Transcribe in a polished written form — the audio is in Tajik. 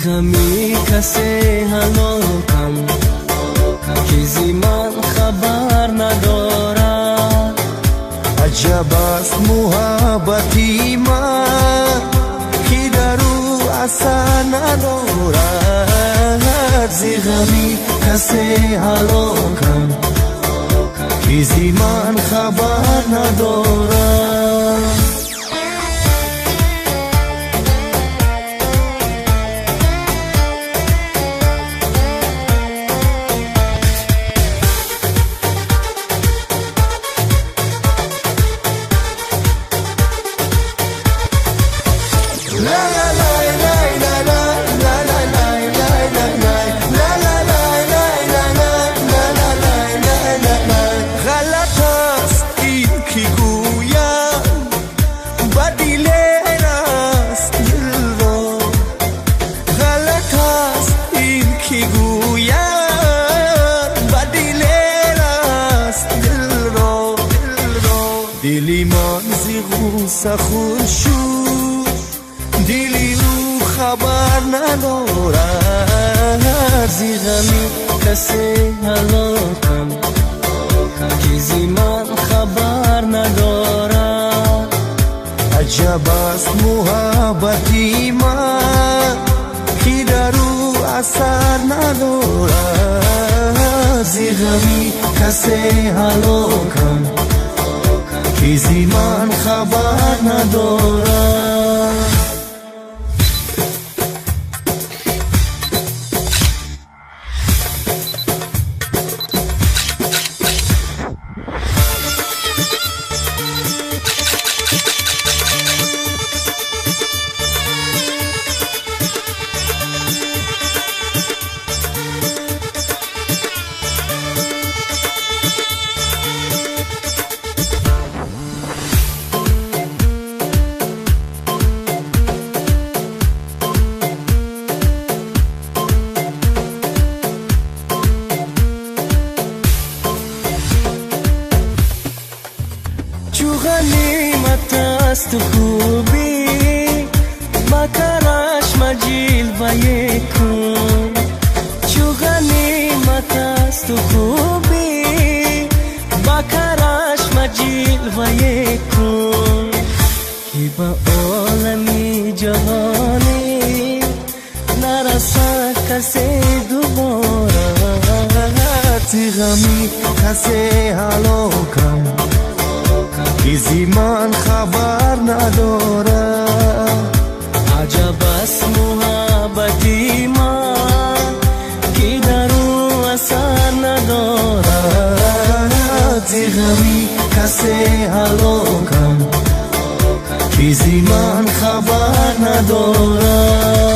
Ғами касе ҳалокам, ки зи ман хабар надорад. Аҷаб аст муҳаббати ман, ки дар ӯ асар надорад. Зи ғами касе ҳалокам, ки зи ман хабар надорад. Ғалат аст ин ки гӯям, ба дилер аст дилро. Ғалат аст ин ки гӯям, ба дилер аст дилро. Дили ман зи ғусса хун шуд, дили ӯ хабар надорад. Зи ғами касе ҳалокам, ки зи ман хабар надорад. Аҷаб аст муҳаббати ман, ки дар ӯ асар надорад. Зи ғами касе ҳалокам, ки зи ман хабар надорад. Чу ғанимат асту хубӣ, ба карашма ҷилвае кун. Чу ғанимат асту хубӣ, ба карашма ҷилвае кун, ки ба олами ҷаҳонӣ нарасад касе дубора. Зи ғами касе ҳалокам, ки зи ман хабар надорад. Аҷаб аст муҳаббати ман, ки дар ӯ асар надорад. Зи ғами касе ҳалокам, ки зи ман хабар надорад.